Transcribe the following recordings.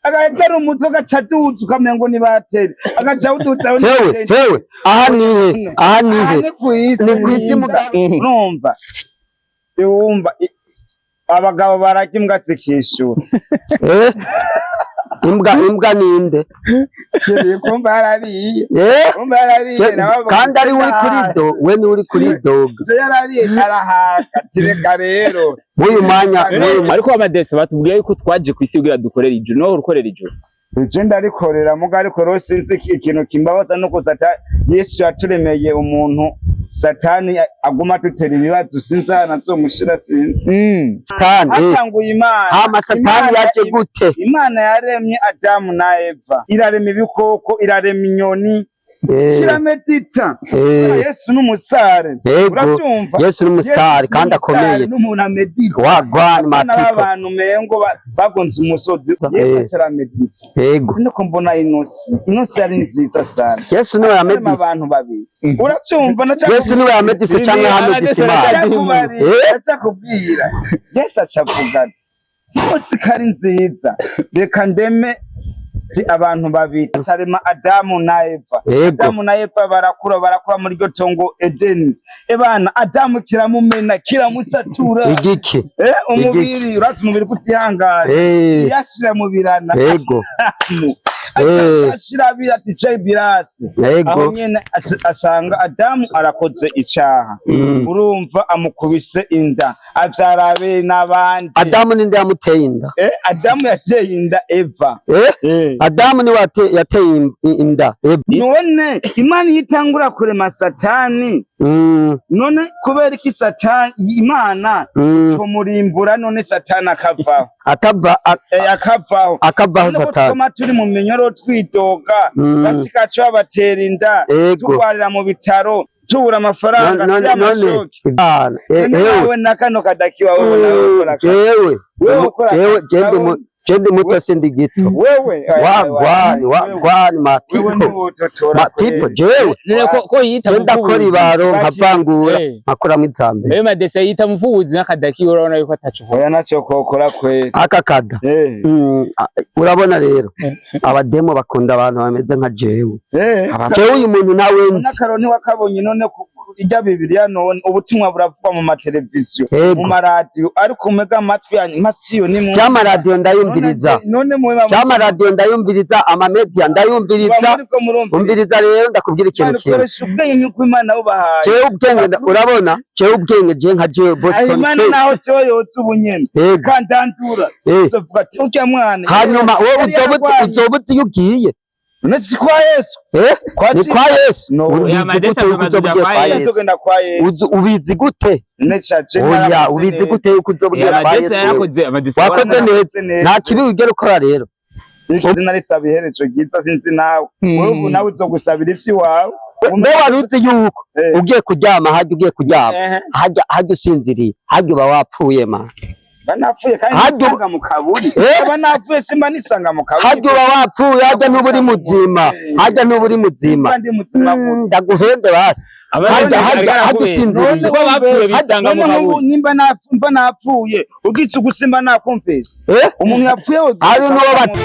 Agahita ari umutwe agaca aduza ukamengo ni bateri, agaca awuduza. Hewe, hewe, aha nihe? Aha Aha nihe? ni kw'isi. Ni kw'isi mugabo. Urumva, wumva abagabo bararya imbwa zikishura. Eh? Imbwa, imbwa ninde? Kiri kumva yarariye. Kumva yarariye. Nawe avuga Kandi ari uri kuri ati, do we ni uri kuri dog. So yarariye arahaka ati reka rero. Mw'uyu mwanya, mw'uyu Ariko amadesi batubwiye yuko twaje ku isi kugira dukorere ijuru. Nawe urukorera ijuru? Ije ndarikorera muga, ariko rero sinzi ikintu kimbabaza nuko Yesu yaturemeye umuntu, Satani aguma adutera ibibazo. Sinzi ahantu azomushira, sinzi. Satani, eh. Hatanguye Imana. Hama Satani yaje gute? Imana yaremye Adamu na Eva, irarema ibikoko, irarema inyoni, kiramedita. Yesu n'umusare. Urabyumva? Yesu n'umusitari Yesu kandi n'umusare, akomeye. N'umuntu amedita. Wagwan Abana my people. b'abantu mengo bagonze umusozi. Yesu aramedita. Niko mbona inosi, inosi ari nziza sana. Yesu niwe Harimo yamedise. abantu babiri, urabyumva? Yesu niwe yamedise canke yamedise Imana? Ndacakubwira. Yesu acavuga ati inosi ko ari nziza, reka ndeme abantu babiri. Acarema Adamu na Eva. Adamu na Eva barakura, barakura muri iryo tongo Edeni. Ebana, Adamu kiramumena, kiramusatura. Igiki? Umubiri, urazi umubiri kutihangana. Yashira mu birana. Ashira bira ati cyo birasi. Aho nyene asanga Adamu arakoze icaha. Urumva amukubise inda, avyara Abeli n'abandi. Adamu ninde yamuteye inda? Adamu yateye inda Eva. Adamu niwe yateye inda Eva. None Imana iyo itangura kurema Satani, none kubera iki Satani Imana tumurimbura, none Satani akavaho? Akava Akavaho. Akavaho. None ko Satani. twama turi mu minyoro twidoga, basikaco babatera inda, turwarira mu bitaro, tubura amafaranga, None si none amashoki. Imana, None ewe. nawe na kano kadakiwa wewe nawe ukora Jewe Wewe ukora jewe akazi je ndi kawe. je ndi muto, sindi gito. Wewe Wagwan, wagwan my wewe people. ntiwototora. My people, jewe None ko yita je ndakora mufubuzi. ibaro nkavangura, nkakuramwo izambere. Ayo madesi yita mufubuzi n'akadaki, urabona yuko ataco. Oya, naco kokora kweli. Aka kada. Urabona rero abademo bakunda abantu bameze nka jewe. Jewe uyu muntu nawe nzi. N'akaro ntiwakabonye. None irya Bibiliya, none ubutumwa buravugwa mu mateleviziyo, mu maradiyo, ariko umega amatwi yanyu masiyo ni Vy'amaradiyo ndayumviriza. None mwe Vy'amaradiyo ndayumviriza, amamedia ndayumviriza. Muriko murumviriza. Umviriza rero, ndakubwira ikintu Imana kimwe. ikoresha ubwenge nk'uko Imana bubahaye. Jewe ubwenge urabona, jewe ubwenge, je nka jewe Aho Boston Imana K. naho jewe yotsa ubu nyene kandandura, uzovuga ati urya mwana Hanyuma wowe yari uzoba uzi yararwanye. uzoba uzi iyo ugiye. None si kwa Yesu? Eh? Kwa Ni kwa Yesu. No. Ubizi Oya, Amadesi gute yuko amaze uzoba kuja ugiye kwa kwa Yesu. Yesu? Tugenda kwa Yesu. Ubizi gute? Necaje. Oya, ubizi gute yuko uzoba ugiye kwa Amadesi Yesu wewe? yarakoze amadesi. Wakoze neza. Neza. Nta kibi wigera ukora rero. Izina risaba iherezo ryiza, sinzi nawe. Wewe ubu nawe uzogusabira ivy'iwawe. Mbe wari uzi yuko ugiye kuryama hajya, ugiye kuryama hajya, hajya usinziriye hajya, uba wapfuye ma. Banapfuye kandi nisanga mu kaburi. Banapfuye, simba nisanga mu kaburi. Hajya uba wapfuye hajya, ntuba uri muzima hajya, ntuba uri muzima. Simba ndi muzima gute? Ndaguhende basi. Hajya, hajya, hajya usinziriye. Kuko bapfuye bisanga mu None nk'ubu kaburi. nimba mba napfuye, ubwitse ugusimba nakumvise. Umuntu yapfuye we Hari n'uwo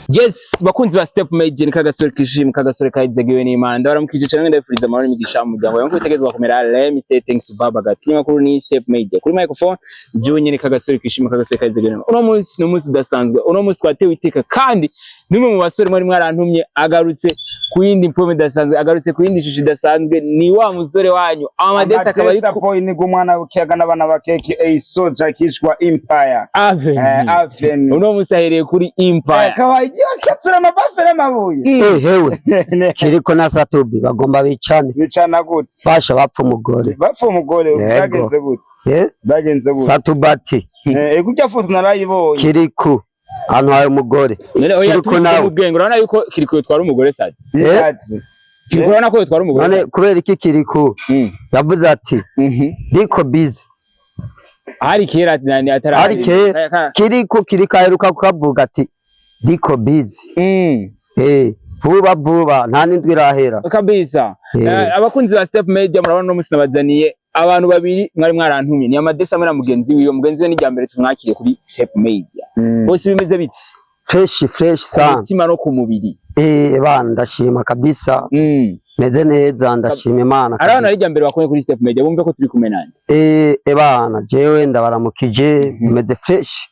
Yes, bakunzi ba Step Made, ni kagasore kishimwe, kagasore kahizegiwe n'Imana. Ndabaramukije cyane, ndabifuriza amahoro n'imigisha mu muryango wawe. Nkuko bitegerezwa kumera, let me say thanks to Baba Gati. Makuru ni Step Made. Kuri microphone, jewe nyene kagasore kishimwe, kagasore kahizegiwe n'Imana. Uno munsi ni umunsi udasanzwe. Uno munsi twatewe iteka kandi nimwe mu basore mwari mwarantumye agarutse ku yindi mpome idasanzwe, agarutse ku yindi shusho idasanzwe. Ni wa musore wanyu Amadesi, akaba ari Amadesa boy ni gumwana w'ikiyaga n'abana ba keke, a soldier kishwa empire. Avenue. Avenue. Uno munsi ahereye kuri Empire. Kawaii yose amabafe n'amabuye. Eh, hewe, Kiriko na Satubi bagomba bicane. Bicana gute? Basha bapfa umugore. Bapfa umugore? Yego. Byagenze gute? Eh? Byagenze gute? Satubati Ego, foto narayibonye. Kiriku ahantu hawe umugore. None oya, Kiriko tubifite nawe. mu bwenge, urabona yuko Kiriko yotwara umugore sadi. Yazi. Kiriko, urabona ko yotwara umugore. None kubera iki Kiriku yavuze ati ndiko busy? Hari kera nani atara. Hari kera. Kiriku, Kiriko aheruka kukavuga ati ndiko busy. Vuba vuba, nta n'indwi irahera. Kabisa. Abakunzi ba Step Media, murabona uno munsi nabazaniye abantu babiri mwari mwarantumye, ni Amadesi hamwe na mugenzi wiwe. Mugenzi we ni irya mbere tumwakiriye kuri Step Media. Bose bimeze biti? Fresh, fresh Ku sana. mutima no ku mubiri? Bana, ndashima kabisa. Meze neza, ndashima Imana Ari abantu ari kabisa. irya mbere bakomeye kuri Step Media, bumve ko turi kumwe nande. Bana, jewe ndabaramukije, meze fresh.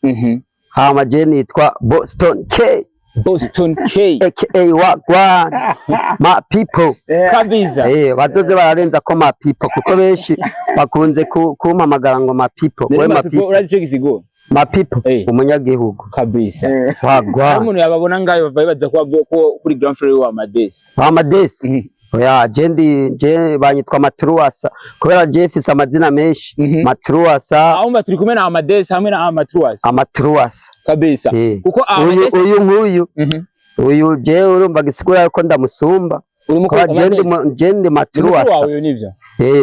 Hama je nitwa Boston K, Boston K. aka Wagwan my people. Kabisa. Bazoze bararenza ko my people, kuko benshi bakunze kumpamagara ngo my people. Rero We my my people, people. urazi ico gisigura? My people, umunyagihugu. Kabisa. Wagwan. Hari umuntu yababona ngayo bava bibaza ko bavuye ko kuri Grand Frère wa Amadesi. Amadesi. Oya, je ndi, je banyitwa Matruasa kubera je mfise amazina menshi. Matruasa. Aho mba turi kumwe na Amadesi hamwe na Amatruas. Amatruasa. Kabisa. Kuko Uyu Amadesi uyu nk'uyu, uyu je urumva gisigura ko ndamusumba. Uri mukuru Kuba je ndi je ndi Ni mukuru Matruasa. wawe uyu, nivyo?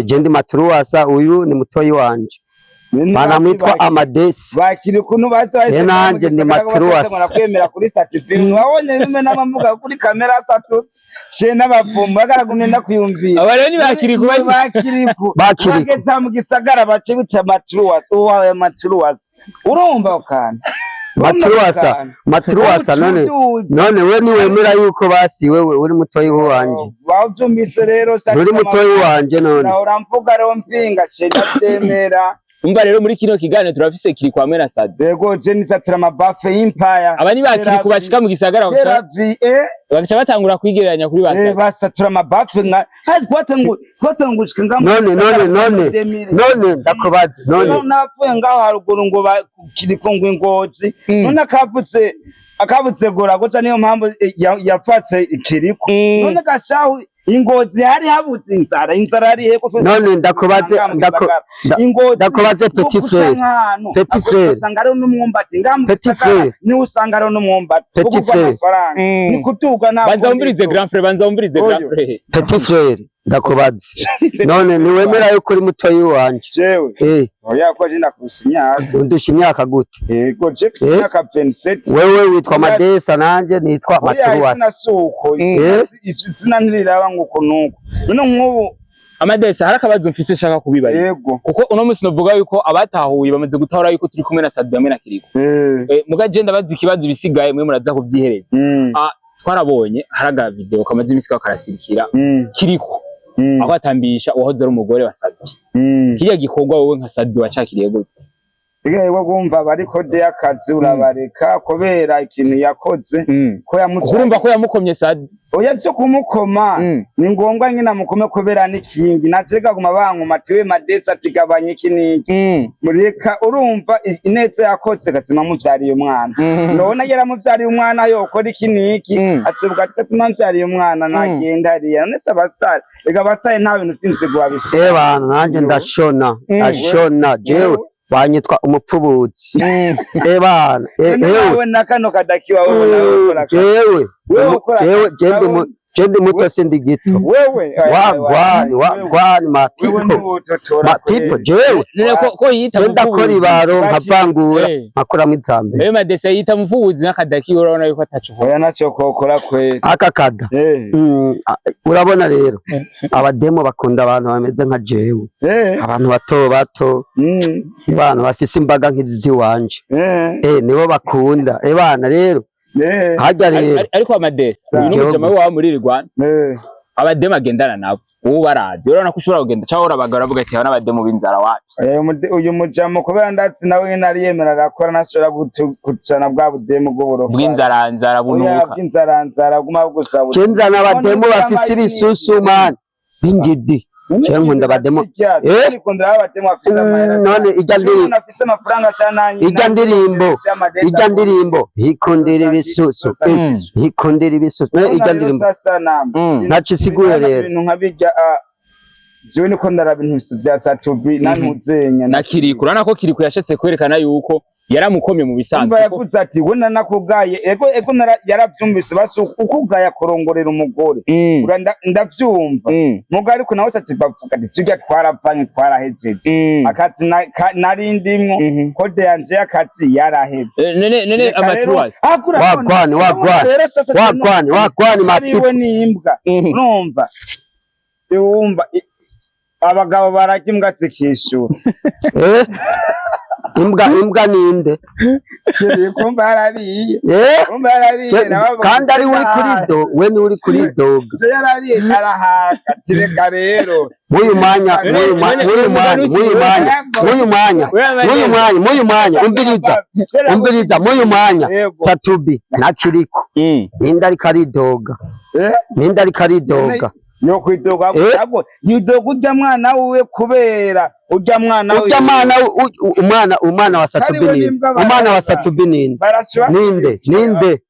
Je ndi Matruasa, uyu ni mutoyi wanje. Banamwitwa Amadesi. Bakiri ukuntu baza bahise. Eh, nanje ndi Matruas. Kwemera kuri certificate, wabonye bimwe n'abamuga kuri kamera satu ce n'abavumba bagaragumye ndakwiyumvira. Aba rero ni bakiri kuba Bakiriku. Bakiriku. Bageze mu gisagara bace bita Matruas, uwawe Matruas, urumva ukana. Matruasa, Matruasa. None we niwemera yuko basi wewe uri mutoyi wanje? Wavyumvise rero. Nturi mutoyi wanje none? Uramvuga rero mpinga, ce ndavyemera. Umva rero, muri kino kiganiro turafise kiri kwa mwena Sadi. Yego, je nisatura amabafe y'impaya. Aba ni bakiri kubashika mu gisagara Teravi. bagaca batangura kwigereranya kuri ba Sadi. Basatura amabafe nka hazi kwatangushika nga None ndakubaza none. Napfuye ngaho haruguru ngo kiriko ngo ingozi. None akavutse gora goca, niyo mpamvu yafatse ikiriko. None gashahu ingozi hari habuze inzara, inzara ari he ko None ndakubaze ingozi ndakubaze, petit frère. Petit frère. Usanga hariho n'umwumbati ngaha mu Petit gisagara. frère. Niho usanga hariho n'umwumbati. Petit Ugurwa frère. amafaranga ni kuduga nta Banza wumvirize grand frère, banza wumvirize grand Oyo. frère. Petit frère, ndakubaze none, niwemera yuko uri mutoyi wanje? Jewe? Oya, ko je ndakurusha imyaka. Undusha imyaka gute? Yego, je mfise imyaka 27. Wewe witwa Madesa, nanje nitwa Oya, izina Matruasa. suko izina ntiriraba ngo uko nuko none nk'ubu. Amadesi, hari akabazo mfise shaka kubibariza. Yego. Kuko uno munsi novuga yuko abatahuye bamaze gutahura yuko turi kumwe na Sadi hamwe na Kiriko. Muga je ndabaza ikibazo, ibisigaye mwe muraza kuvyihereza. Ah, twarabonye hari aga video kamaze imisi kako karasirikira, Kiriko aho atambisha uwahoze ari umugore wa Sadi. Kiriya gikorwa wowe nka Sadi wacakiriye gute? Rero bumva bari kode y'akazi, urabareka kubera ikintu yakoze ko Kuko urumva ko yamukomye Sadi. Oya, byo kumukoma ni ngombwa nyine amukome kubera n'ikingi nacega guma bankoma ati we Madesa, ati gabanya iki n'iki. Mureka, urumva ineza yakoze gazima muvyariye umwana. None yaramuvyariye umwana, yokora iki n'iki? Atibuka ati gazima mvyariye umwana, nagenda hariya. None se abasare, reka abasare nta bintu vy'inzigo babishira. Bana, nanjye ndashona, ndashona jewe, banyitwa umupfubuzi. Bana, None ewe. nawe na kano kadakiwa wewe nawe ukora akazi. Jewe Wewe ukora jewe akazi, je ndi je ndi muto, sindi gito. Wewe Wagwani, wagwani ma wewe people, ntiwototora. ma people jewe. None ko yita Je ndakora mupfubuzi. ibaro nkavangura, nkakuramo izambere. Ewe Madesa yita mupfubuzi n'akadaki, urabona yuko ataco ukora. Oya, naco kokora kweli. Aka kada. Urabona rero, abademo bakunda abantu bameze nka jewe, abantu bato bato, abantu bafise imbaga nk'izi ziwanje. Nibo bakunda. Bana rero, harya rero. Ariko Amadesi, uyu Jewe n'umujama gusa. wawe muri Rwanda, abademu agendana nabo ubu barazi, urabona ko ushobora kugenda cyangwa urabagara uravuga ati aba n'abademu b'inzara wacu. Uyu mujamo kubera ndatsi nawe nyene ariyemera arakora, ntashobora gucana bwa budemu bw'uburofa bw'inzaranzara oya, bunuka. Bw'inzaranzara guma bugusaba. Je nzana abademo bafise ibisusu man, b'ingidi. Je nkunda abademo. Nikundira abademu bafise amahera. None ijya ndirimbo, Umuntu afise amafaranga cyane. ijya ndirimbo hikundira ibisusu, hikundira ibisusu. None ijya ndirimbo Sasa na ntaco isiguye rero. Ibintu nka bijya, jewe niko ndaraba ibintu vya Satubi nantuzenya. Na Kiriku, urabona ko Kiriku yashatse kwerekana yuko Yaramukomye mu bisanzwe. Umva, yavuze ati: "We nanakugaye." Ego, ego, yaravyumvise basi ukugaye kurongorera umugore. Ndavyumva. Muga ariko nawe ati bavuga ati tujya twaravanye, twarahejeje akazi nari ndimwo. Code yanje y'akazi yaraheze. None Reka rero- amaturuwasi. Ah, urabona. Wagwan, wagwan. Rero sasa Wagwan, wagwan, my ariwe people. n'imbwa. Urumva, urumva, abagabo bararya imbwa zikishura. Eh? Imbwa, imbwa ninde? Kumva yarariye. Eh? Kumva yarariye. Kandi ari uri kuri do, we ni uri kuri dog. So yarariye arahaka ati reka rero. Mw'uyu mwanya, mw'uyu mwanya, mw'uyu mwanya, mw'uyu mwanya, mw'uyu mwanya, mw'uyu mwanya, mw'uyu mwanya, umviriza, umviriza, mw'uyu mwanya, Sat-B ntakiriko. Ninde ariko aridoga? Eh? Ninde ariko aridoga? Yo kwidoga. Eh? Ahubwo yidoga urya mwana wiwe, kubera urya mwana wiwe. Urya mwana, umwana wa Sat-B Kariwe ninde? n'imbwa Umwana wa bararya. Sat-B ninde? Barashwa. Ninde, ninde,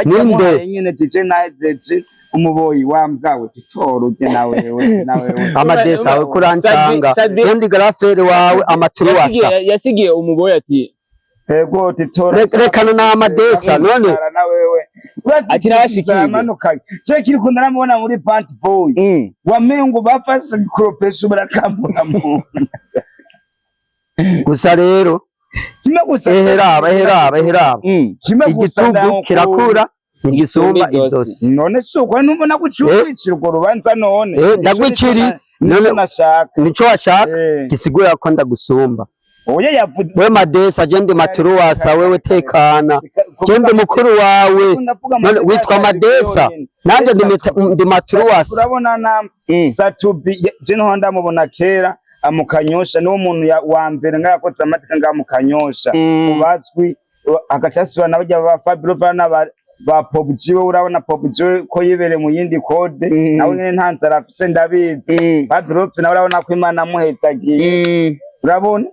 ninde? Nyine DJ nahejeje umuboyi wambwawe titora urye nawewe nawewe. Amadesa awe kurancanga. Sat-B Ndi grand frère wawe amaturuwasa. Yasigiye umuboyi ati Ego, titora. Rekana na Amadesa none. Nawewe. Ati narashikiye. Amanuka cyo kiri kunda namubona muri Pant Boy. Wamengo bafashe gikoropesho barakambura mu Gusa rero kimwe gusa. Eheraba, eheraba, eheraba. Kimwe gusa. Igitugu kirakura ntigisumba Igitumba izosi. None si uko ntubona gucira urwo rubanza none? Eh, ndagwiciri. None None- nashaka. Nico washaka. Gisigura ko ndagusumba. Oya, yavuze. We Madesa, je ndi maturuwasa, wewe tekana, je ndi mukuru wawe. None witwa Madesa, nanjye ndi maturuwasa. Urabona na Sat-B, je niho ndamubona kera amukanyosha, niwo muntu wa mbere ngayakoze amateka ngaha mu Kanyosha. Bazwi agaca asubira na barya ba Fabio Vana ba Pop G. We urabona Pop G we ko yibereye mu yindi code. Nawe nyene nta nzara afise, ndabizi. Fabio nawe urabona ko Imana amuhezagiye. Urabona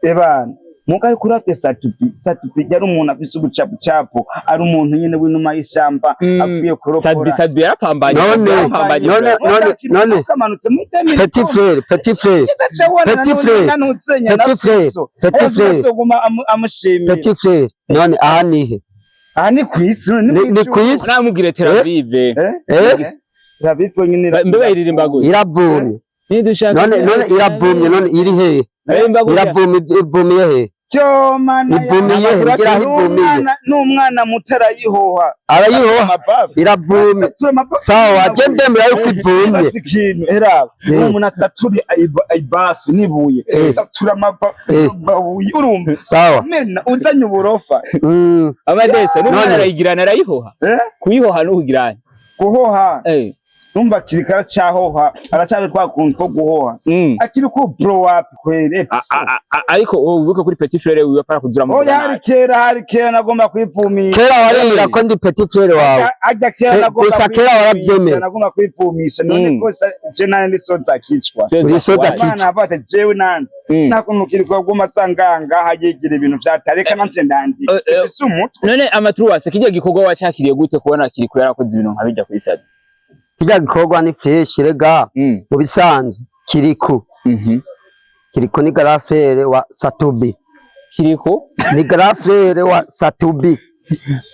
ebana muga, ariko uravye Sat-B, Sat-B yari umuntu afise ubucapucapu, ari umuntu nyene w'inuma y'ishamba avuye kurokora. Sat-B, Sat-B yarapambanye. None- Yarapambanye. none- Kamanutse muri Petit frère, petit frère, petit frère, petit frère, petit frère. Amushimira. Petit frère, none aha nihe? Aha ni kwisi. Ni kwisi. Namubwire Tel Aviv. Eh? Eh? Tel nyine. Mbe bayiririmba gute? Iravumye. Nidushaka. None iravumye, none iri hehe? Bayiririmba gute? Iravumye, ivumiye hehe? Cyo mana. Ivumiye he? Ngira aho ivumiye. N'umwana muto arayihoha. Arayihoha. Amabavu. Iravumye. Asatura amabavu. Sawa, je ndemera yuko ivumye. Ibaze ikintu era umuntu asatura ibafu n'ibuye. Asatura amabuye, urumva? Sawa. Mena uzanye uburofa. Amadesa n'umwana None. arayigirana, arayihoha. Eh? Kuyihoha n'ukugirana. Guhoha. Numva kirika aracyahoha, aracyabe twa kuntu two guhoha. Akiri ko blow up kwere. Ariko wowe wibuke kuri petit frère wiwe apara kuzura mu Oya, hari kera, hari kera nagomba kwivumisha. Kera waremera ko ndi petit frère wawe. Ajya kera nagomba Gusa kera kwivumisha, warabyemera. nagomba kwivumisha none ko je nanje ndisoza kicwa. Uri soza kicwa. Imana avate jewe nanje nta kuntu kiriko guma tsanganga yigira ibintu vyatareka nanje ndandika. Sifise umutwe. None amaturuwase, kijya gikorwa wacakiriye gute kubona Kirikou yarakoze ibintu nka bijya kuri Sat-B? Kirya gikorwa ni fresh rega. Mu bisanzwe Kirikou, Kirikou ni grand frère wa Sat-B. Kirikou. Ni grand frère wa Sat-B.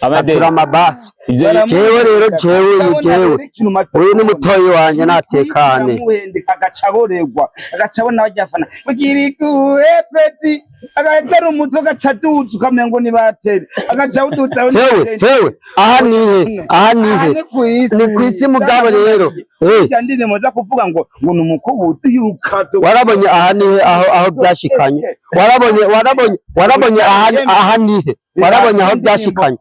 Amadeni. Satura amabafi. Ivyo Jewe rero, jewe uyu, jewe uyu ni mutoyi wanje, natekane. Kiramuhendeka, agaca aborerwa, agaca abona barya fana Kirikou petit, agaca ari umutwe, agaca aduza ukamengo ni bateri, agaca awuduza. Hewe, hewe, aha nihe? Aha nihe? Ni kwisi. Ni kwisi mugabo rero, eh. Irya ndirimbo za kuvuga ngo ni umukubuzi y'urukato. Warabonye aha nihe, aho byashikanye? Warabonye aha nihe? Warabonye aho byashikanye?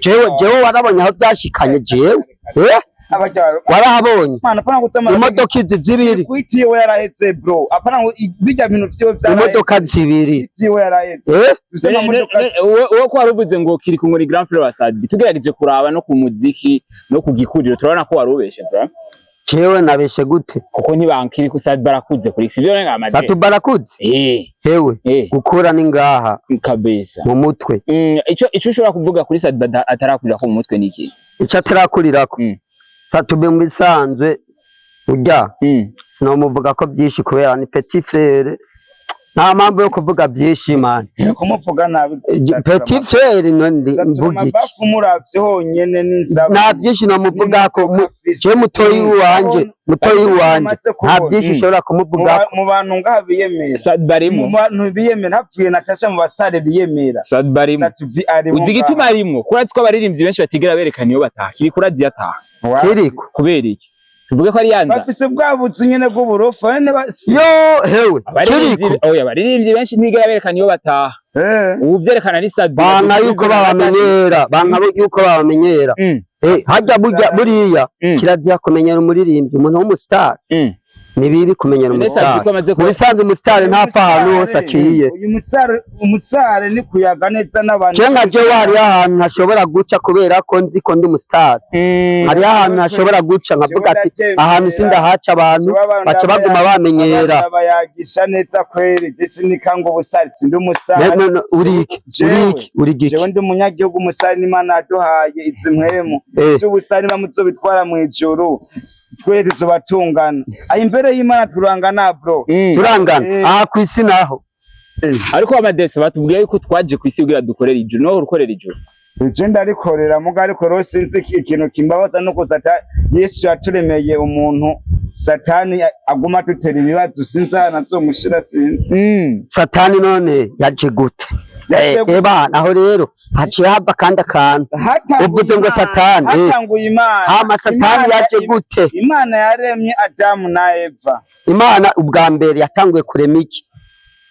Jewe warabonye aho byashikanye jewe, eh? Warahabonye? Imodoka izi zibiri. Kwitiwe yarahetse bro, apana ngo bijya bintu vyiwe vyarahetse. Imodoka zibiri. Kwitiwe yarahetse. Eh. Uzi amamodoka. Uwo ko wari ngo Kirikou ngo ni grand frère wa Sat-B, tugerageje kuraba no ku muziki no ku gikuriro, turabona ko wari ubeshe bro. Jewe nabeshe gute? Kuko ntibankiri Sat-B arakuze kuri sivyo renga amade. Sat-B arakuze. Hewe, gukura ni ngaha Kabisa. mu mutwe. Ico ushobora kuvuga kuri Sat-B atarakurira ko mu mutwe ni iki? Ico atarakurirako, Sat-B mu bisanzwe urya sinomuvuga ko byinshi kubera ni petit frère. Nta mpamvu yo kuvuga byinshi, man. Kumuvuga nabi. Petit frère, none Satura mvuga iki? Amabafu muravye honyene n'inzaba. Nta byinshi nomuvuga ko je mutoyi wanje, mutoyi wanje, nta byinshi ushobora kumuvuga. Mu bantu ngaha biyemera, Sadba arimo. Mu bantu biyemera hapfuye Natasha, mu basare biyemera Sadba arimo. Sat-B arimo. Uzi igituma arimwo? Kuri ko abaririmbyi benshi batigera berekana iyo bataha, kiri kuri aziya ataha. Kiriko. Kubera iki? Tuvuge ko ari yanza. Bafise bwa buzu nyene bw'uburofa nyene Yo hewe. Abaririmbyi, Kiriko. oya, abaririmbyi benshi ntibigera berekana iyo bataha. Ubu vyerekana ni Sadba. Banka yuko babamenyera, banka yuko babamenyera. Eh, hajya burya buriya kirazira kumenyera umuririmbyi, umuntu w'umustar. Ni bibi kumenyera Mbese umustar. Sadba ko amaze Mu kuba bisanzwe umustar ntapfa ahantu hose aciye. Uyu musare, umusare ni kuyaga neza n'abantu. Je nka jewe hariyo ahantu ntashobora guca kubera ko nzi ko ndi umustar. Hariyo ahantu ntashobora guca nkavuga ati ahantu sindahaca, abantu baca baguma bamenyera. Bayagisha neza kweri, disinika ngo ubusare, sindi umusare. No, uriki? Jewe. Uriki? Uri giki? Jewe ndi umunyagihugu, umusare n'Imana yaduhaye izi mpwemu by'ubusare, bamuzobitwara mu ijuru, twe tuzobatungana aho imbere y'Imana turangana, bro. Turangana. Aha ku isi naho. Ariko amadesi batubwiye yuko twaje ku isi kugira dukorere ijuru, naho urukorera ijuru. Je ndarikorera muga, ariko rero sinzi ikintu kimbabaza nuko Yesu yaturemeye umuntu, Satani aguma adutera ibibazo, sinzi ahantu azomushira, sinzi. Satani none yaje gute? Yaje gute? Eba aho rero haciye hava kandi akantu. Hatanguye Uvuze ngo Imana, Satani, eh. hatanguye Imana. Hama Satani yaje gute? Imana yaremye Adamu na Eva. Imana ubwa mbere yatanguye kurema iki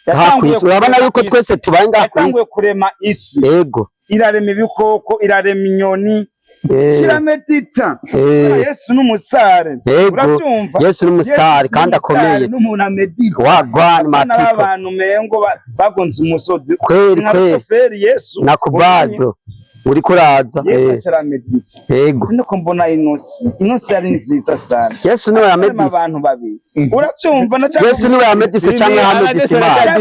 ngaha ku Yatanguye isi? Urabona kurema yuko isi. twese tubaye ngaha ku Yatanguye isi. kurema isi, irarema ibikoko, irarema inyoni, kiramedita. Yesu n'umusare. Urabyumva? Yesu n'umusitari Yesu kandi n'umusare, akomeye. N'umuntu amedita. Wagwan Abana my people. b'abantu mengo bagonze umusozi. Kweri, Nka kweri. shoferi Yesu. Nakubali, bro, uriko uraza. Yesu acaramedita. Niko mbona inosi, inosi ari nziza sana. Yesu niwe Harimo yamedise. abantu babiri, urabyumva? Yesu niwe yamedise canke yamedise Imana?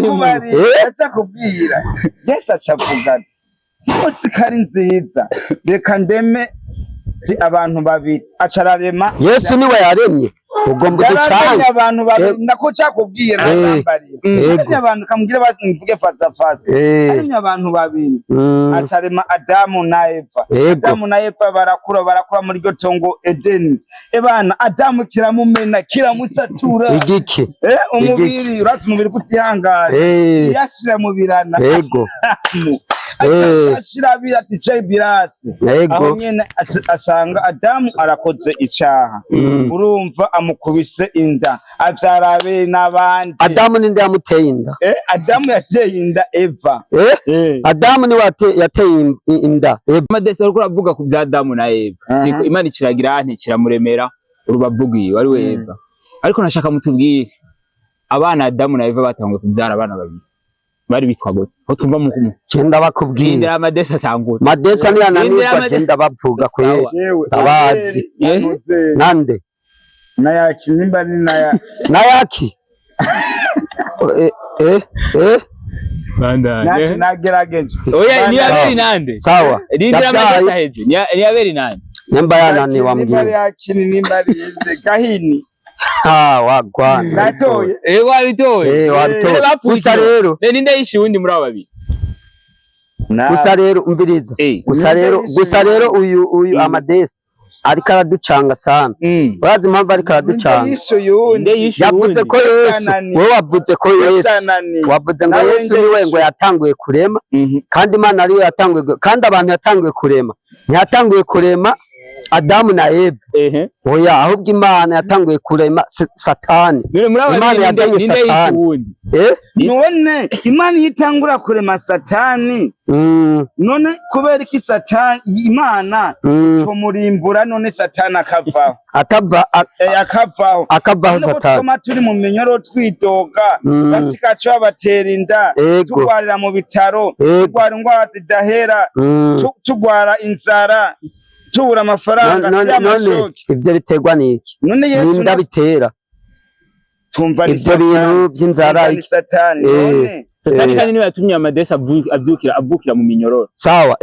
Ndacakubwira, Yesu acavuga ati inosi ko ari nziza, reka ndeme abantu babiri, acararema. Yesu niwe yaremye, ugomba Yararemye uducange. abantu babiri, nako cakubwira, nambariye. Yaremye abantu, kamubwire basi mvuge fasa fasa. Yaremye abantu babiri, acarema Adamu na Eva. Adamu na Eva barakura, barakura muri iryo tongo Edeni. Ebana, Adamu kiramumena, kiramusatura. Igiki? Umubiri, urazi umubiri kutihangana. Yashira mu birana. Ashira ati cye birasi. Aho nyene asanga Adamu arakoze icaha. Urumva amukubise inda, avyara Abeli n'abandi. Adamu ninde yamuteye inda? Adamu yateye inda Eva. Adamu niwe yateye inda Eva. Amadesi, ariko uravuga ku bya Adamu na Eva. Siko Imana ikiragira nti kiramuremera urubavu rwiwe ari we Eva. Ariko nashaka mutubwire abana Adamu na Eva batanguye kubyara, abana babiri bari bitwa gute? Aho twumva mu kumu. Je ndabakubwira. Rindira, amadesi atangura. Madesa niyananirwa. Rindira. Je ndabavuga kweri. Sawa. Jewe Ndabazi. Abeli nanuze Nande? Nayaki, nimba ni naya. Nayaki, eh eh eh Nacu nagerageje. Oya, ni Sawa. Abeli nande? Sawa. Rindira, Yabyaye. amadesi aheze. Ni Abeli nande? Nimba yananiwe Nimba ari ambwira. Yakini, nimba ari inde, Gahini. Ah, wagwana. Natoye. Wabitoye. Wabitoye. None bapfuye Gusa iki? rero Ninde yishe uwundi muri abo babiri? Gusa rero umviriza. Gusa rero uyu Amadesi ariko araducanga sana. Urazi impamvu ariko araducanga? Yishe uyundi. Nde yishe Yavuze uwundi? ko Yesu, Yananiye. wowe wavuze ko Yesu, Yananiye. wavuze ngo Nawe Yesu nde niwe yishe? ngo yatanguye kurema, kandi Imana ariyo yatanguye kandi abantu yatanguye kurema, ntiyatanguye kurema Adamu na Eva. Oya, ahubwo Imana yatanguye kurema Satani. None muri abo Imana babiri yazanye ninde yishe Satani. uwundi? None Imana iyo itangura kurema Satani, none kubera iki Satani Imana tumurimbura, none Satani akavaho? Atava Akavaho. Akavaho. None ko Satani. twama turi mu minyoro twidoga, basikaco babatera inda, tugwarira mu bitaro, tugwara indwara zidahera, tugwara inzara, tubura amafaranga, None si none amashoki. Ivyo biterwa n'iki? None Yesu Ninda bitera tumva ni ivyo Satani. bintu by'inzara? Tumva ni Satani. None Satani kandi niwe yatumye Amadesi avyukira avukira mu minyororo. Sawa,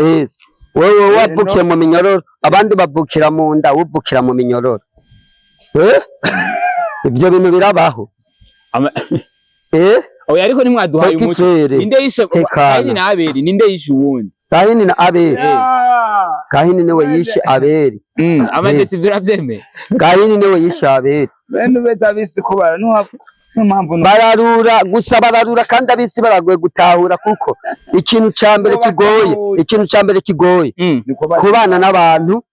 wewe wavukiye mu minyororo, abandi bavukira mu nda, uvukira mu minyororo. Ivyo bintu birabaho. Oya, ariko ntimwaduhaye Petit umuco. frere, Ninde yishe tekana. Kayini na Abeli? Ninde yishe uwundi? Kahini na Abeli. Ya. Kahini niwe yishe Abeli. Amadesi, ivyo uravyemeye? Kahini niwe yishe Abeli. Bene beza bisi kubara niyo mpamvu Bararura gusa, bararura kandi abisi baragoye gutahura, kuko ikintu ca mbere kigoye, ikintu ca mbere kigoye niko kubana n'abantu,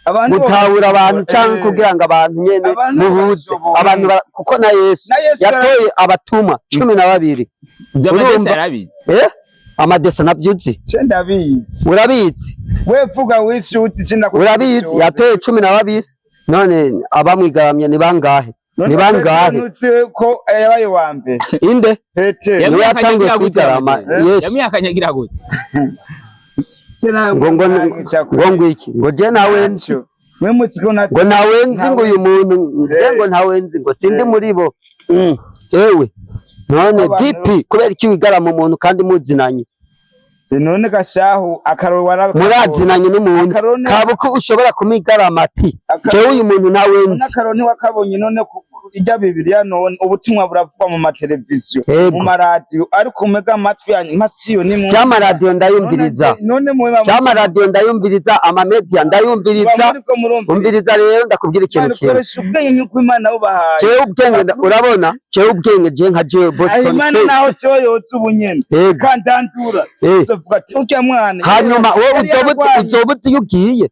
abantu gutahura abantu canke kugira ngo abantu nyene Abantu muhuze bashoboye. abantu kuko na Yesu Na Yesu yatoye abatumwa 12. Ivyo Amadesi Urumva? yarabizi. Amadesa navyuzi. Je ndabizi. Urabizi? We vuga w'ivyuzi, sinakubwiye. Urabizi, yatoye 12, none abamwigaramye ni bangahe? Ni bangahe? Nutse ko yabaye wa mbere. Inde? Petero. Niwe yatanguye Yamwihakanyagira gute, kwigarama Amadesi? Yesu. Yamwihakanyagira gute? Ngo ngwiki, ngo je nawe nzi. Mwe mutsiko na Ngo nawe nzi, ngo uyu muntu nje, ngo ntawe nzi, ngo sindi muri bo. Ewe none Abantu- VP, kubera iki wigarama umuntu kandi muzinanye? None gashahu akaroro wara Murazinanye n'umuntu Akaroni- kabuko ushobora kumigarama ati jewe uyu muntu ntawe nzi. N'akaroro ntiwakabonye. None irya Bibiliya, none ubutumwa buravugwa mu mateleviziyo, Yego. mu maradiyo, ariko umega amatwi yanyu masiyo ni mu By'amaradiyo ndayumviriza. None mwe By'amaradiyo ndayumviriza, amamedia ndayumviriza. Muriko murumviriza. Umviriza rero, ndakubwira ikintu kimwe. Koresha ubwenge nk'uko Imana bubahaye. Jewe ubwenge urabona, jewe ubwenge, je nka jewe Aho Boston Imana K. naho cyo yotse ubu nyene Yego. kandandura, uzovuga ati urya mwana Hanyuma wowe yari yararwanye. uzoba uzi iyo ugiye.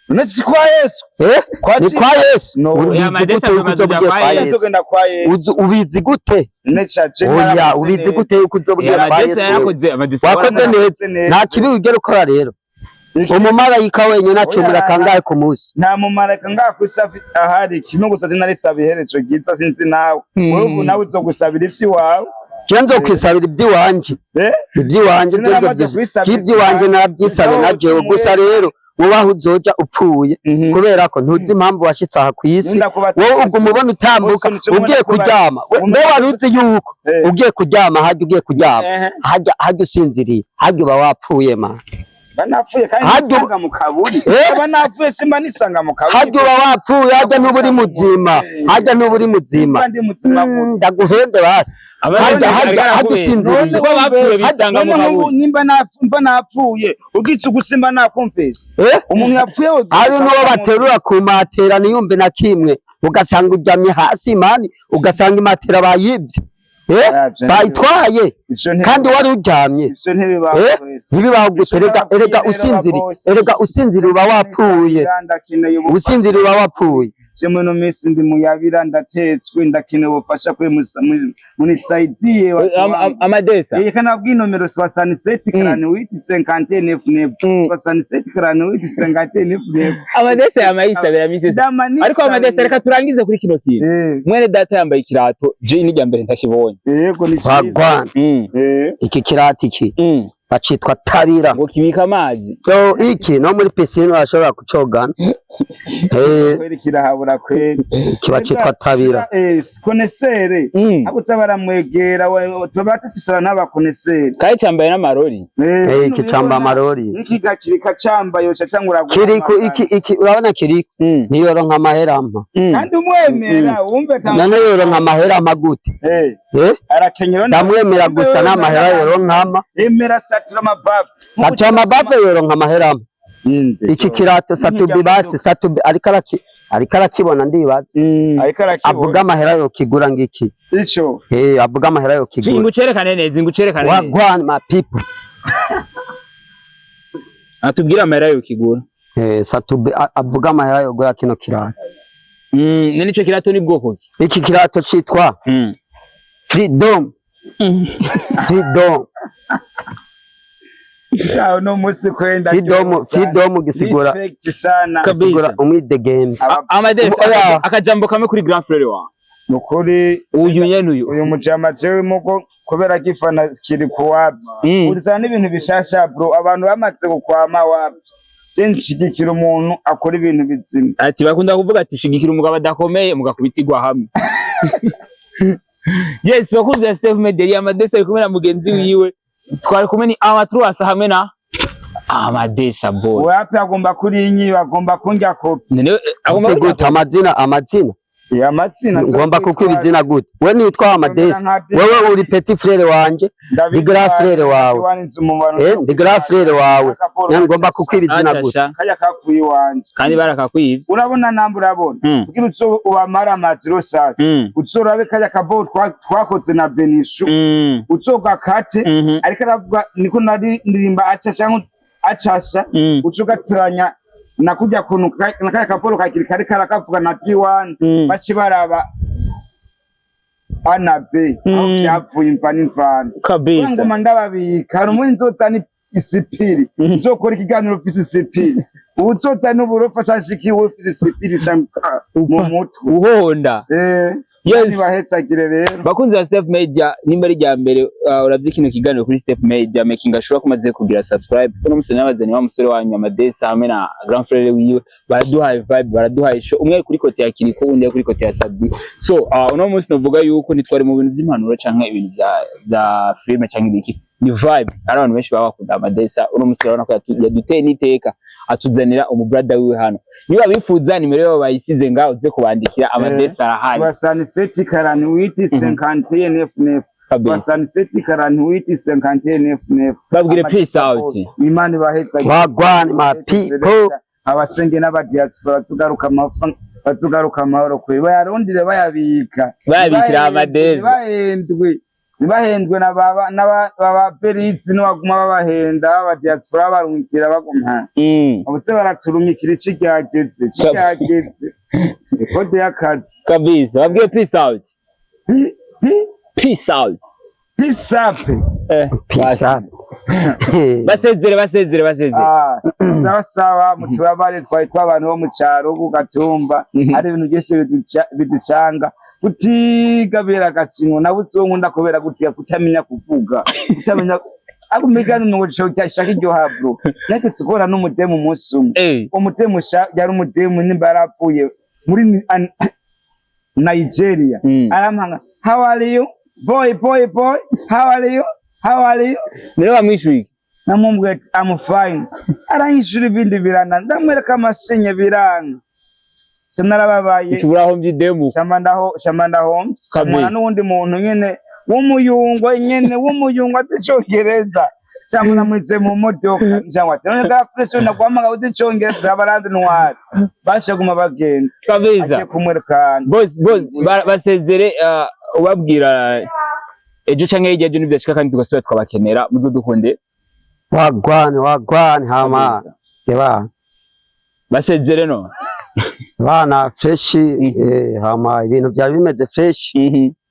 None si kwa Yesu? Eh? Ni kwa Yesu. No. Ubizi Oya, Amadesi gute yuko amaze uzoba ugiye kuja kwa kwa Yesu? Nzogenda kwa Yesu. Ubizi gute? Necaje. Oya, ubizi gute yuko uzoba ugiye kwa Amadesi Yesu wewe? yarakoze, Amadesi. Wakoze neza, nta kibi wigera ukora. Rero umumarayika wenyine acumura kangahe ku munsi? Nta mumarayika ngaha kwisi ahari. Kimwe gusa sinarisaba iherezo ryiza, sinzi nawe. Wewe ubu nawe uzogusabira ivy'iwawe. Je nzokwisabira iby'iwanje. Eh? Iby'iwanje. Sinaramaze kwisabira. Iby'iwanje narabyisabe na jewe gusa. Rero wubaho uzoja upfuye, kubera ko ntuzi impamvu washitse aha ku isi. Ndakubatse. Wowe uguma ubona utambuka. Bose nico Ugiye mbona. kuryama, mbe wari uzi yuko ugiye kuryama, hajya ugiye kuryama, hajya usinziriye, hajya uba wapfuye ma. Banapfuye kandi nisanga mu kaburi. Eh? Banapfuye, simba nisanga mu kaburi. Hajya uba wapfuye, hajya n'uba uri muzima, hajya n'uba uri muzima. Simba ndi muzima gute? Ndaguhende basi. Hajya usinziriye. Kuko bapfuye bisanga mu None nk'ubu kaburi. nimba mba napfuye, ubwitse ugusimba nakumvise. Eh? Umuntu yapfuye Hari n'uwo baterura ku matera ntiyumve na kimwe, ugasanga uryamye hasi mani, ugasanga imatera bayibye. Eh? Ah, ivyo Bayitwaye ivyo kandi wari uryamye. Ivyo ntibibaho. Eh? Ntibibaho gute? Erega erega Rero usinziriye, babosi. erega usinziriye uba wapfuye. Ndakeneye ubufasha. Usinziriye uba wapfuye. Je muri ino minsi ndi muyabira, ndatetswe, ndakeneye ubufasha kuri munisaidie watu wangu. Amadesa. Yeye kana bw'i nomero 67 48 59 9, 67 48 59 9. Amadesa yamayisabira misi yose. Ariko Amadesa, reka turangize kuri kino kintu. Mwene data yambaye ikirato, je ni mbere ntakibonye. Yego, ni cyiza. Wagwana. Iki kirati iki bacitwa tabira. Ngo kibika amazi. So iki no muri piscine urashobora kucogana. Kweri kirahabura kweri. Kiba citwa tabira. Connaisseur abo uza baramwegera, tuba dufise abantu b'abakonesere. Kandi cambaye n'amarori. Iki camba amarori. Iki gakirika cambaye uca cyangwa Kiriku iki iki urabona kiriku niyoronka amahera ampa. Kandi umwemera wumve None yoronka amahera ampa gute? Eh? Arakenyera. Ndamwemera gusa n'amahera yoronka ampa. Emera satura amabafu. Satura amabafu yoronka amahera ampa. Iki kirato Satubi basi, Satubi ariko arakibona ndibaza. Ariko arakibona. Avuga amahera yokigura ngiki. Ico. Avuga amahera yokigura. Ingucerekane neza, ingucerekane neza. Wagwan my people. Atubwire amahera yokigura. Satubi avuga amahera yogura kino kirato. None ico kirato ni bwoko ki? Iki kirato citwa Freedom. Freedom. Yawe no musi kwenda. Freedom, freedom gisigura Respect sana. Kabisa. gisigura umwidegemvye. Amadesi, Oya. akajambo kamwe kuri grand frère wawe. Nukuri. Uyu nyene uyu. Uyu mujama jewe mugo kubera gifana kiri kuwapi. Uzana n'ibintu bishasha bro, abantu bamaze gukwama wapi. Je nshigikira umuntu akora ibintu bizima. Ati bakunda kuvuga ati shigikira umugabo adakomeye mugakubitirwa hamwe. Yes, bakunzi ya Steve Media, Amadesa ari kumwe na mugenzi wiwe. Twari kumwe ni Amatruasa hamwe na Amadesa boy. Wapi, agomba kuri inyi, agomba kunjya kopi. None agomba Gute amazina amazina. Ya mazina. Ngomba kukwiba izina gute? We nitwa Amadesi, wewe uri petit frère wanje, ndi grand frère wawe. Ndi grand frère wawe. Ngomba kukwiba izina gute? Atasha. Kaya kapfuye iwanje. Kandi barakakwivye. Urabona namba, urabona kugira uzo ubamara amaziro sasa, uzorabe kaya kabo twakoze na Benishu, uzogakate. Ariko aravuga niko nari ndirimba acasha acasha. Ucugatiranya na kurya kuntu na kaya kaporo kakiri kari karakavuga na D1, baci baraba A na B aho vyavuye, imva n'imvano. Ngoma ndababika, hari umwe nzozana isipiri, nzokora ikiganiro ufise isipiri, uwuzozana uburofa shashikiwe ufise isipiri mu mutwe. Uhonda. Ntibahetsagire rero. Bakunzi ba Step Media, nimba ari rya mbere uravye kino kiganiro kuri Step Media, making sure ko umaze kugira subscribe. Kuno musore nabazanye wa musore wanyu Amadesa hamwe na grand frère wiwe, baraduhaye vibe, baraduhaye show. Umwe ari kuri côté ya Kiriko, undi ari kuri côté ya Sabi. So uno munsi novuga yuko ntitwari mu bintu vy'impanuro canke ibintu vya filme canke ibiki, ni vibe. Hari abantu benshi baba bakunda Amadesa. Uno munsi urabona ko yaduteye n'iteka, atuzanira umu brother wiwe hano. Niba bifuza nimero yabo bayisize ngaho, uze kubandikira. Amadesa arahari. 67 48 51 9 9. 67 48 51 9. Babwire peace out. Imana ibahetsagire. Wagwan, my people. Abasenge n'abadiaspora bazugaruka bazugaruka amahoro kwe, bayarondire bayabika. Bayabikira Amadeza. Ntibahendwe, ntibahendwe na baba n'aba Berizi n'abaguma babahenda abadiaspora barungikira baguma ubutse baraturumikira. Icigageze icigageze ikode y'akazi. Kabisa, babwire peace out. Peace out. Peace up. Peace out. Basezere, basezere, basezere. Ah, sawa sawa, mutubabare, twari tw'abantu bo mu cyaro ku Gatumba. Hari ibintu byinshi biducanga kutigabira agakingo nabuze uwo nkunda kubera gutiga kutamenya kuvuga, kutamenya akumigani ngo shaka iryo habro naketse guhura n'umudemu umunsi umwe. Umudemu yari umudemu nimba yarapfuye muri Nigeria. Arampanga: "How are you, boy, boy, boy, how are you, how are you?" Niwe bamwishuye. Namubwiye ati: "I'm fine." Aranyishura ibindi birana, ndamwereka amasinye biranga, narababaye. Ucubura aho idemu. Shamba ndaho, shamba ndahomvye. Kabisa. Mwana n'uwundi muntu nyene w'umuyungwe nyene w'umuyungwe ati icongereza, cyangwa namwize mu modoka, cyangwa ati none ga fresh naguhamagara uti icongereza, abaranzi ntwari bashe guma bagenda. Kabisa. Agiye kumwerekana. Boss, boss, basezere, ubabwira ejo canke hirya ejo nivyashika kandi tugasubira tukabakenera, muzodukunde. Wagwan, wagwan, hama. Kabisa. Eba. Basezere no. Bana fresh, hama ibintu byari bimeze fresh.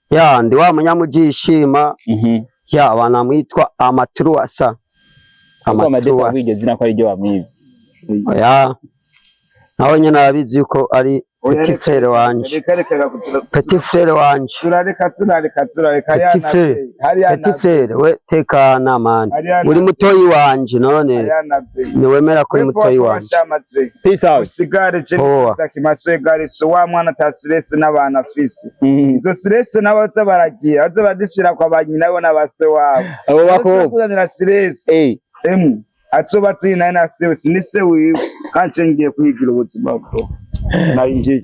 Ya ndi wa munyamujishima. Ya bana mwitwa Amatruasa. Kuko Amadesa wigeze zina ko ari ryo bamwivye. Ya. Nawe nyene arabizi yuko ari petit frère wanje. Reka, reka, reka. Petit frère wanje. Turareka, turareka, turareka. Petit frère. Hariya. Petit frère, we tekana man. Hariya. Uri mutoyi wanje none. Hariya. Niwemera ko uri mutoyi wanje. Peace out. Usigare. Poa. Jenisaki gariso wa mwana ata stress n'abantu afise. Izo stress nabo baza baragira, baza baradishira kwa banyina bo n'abase wabo. Abo bakobwa. Kuzanira stress. Emwe atsobatse naye na sewe sinise wiwe kanje ngiye kwigira ubuzima bwo nayo ngiye.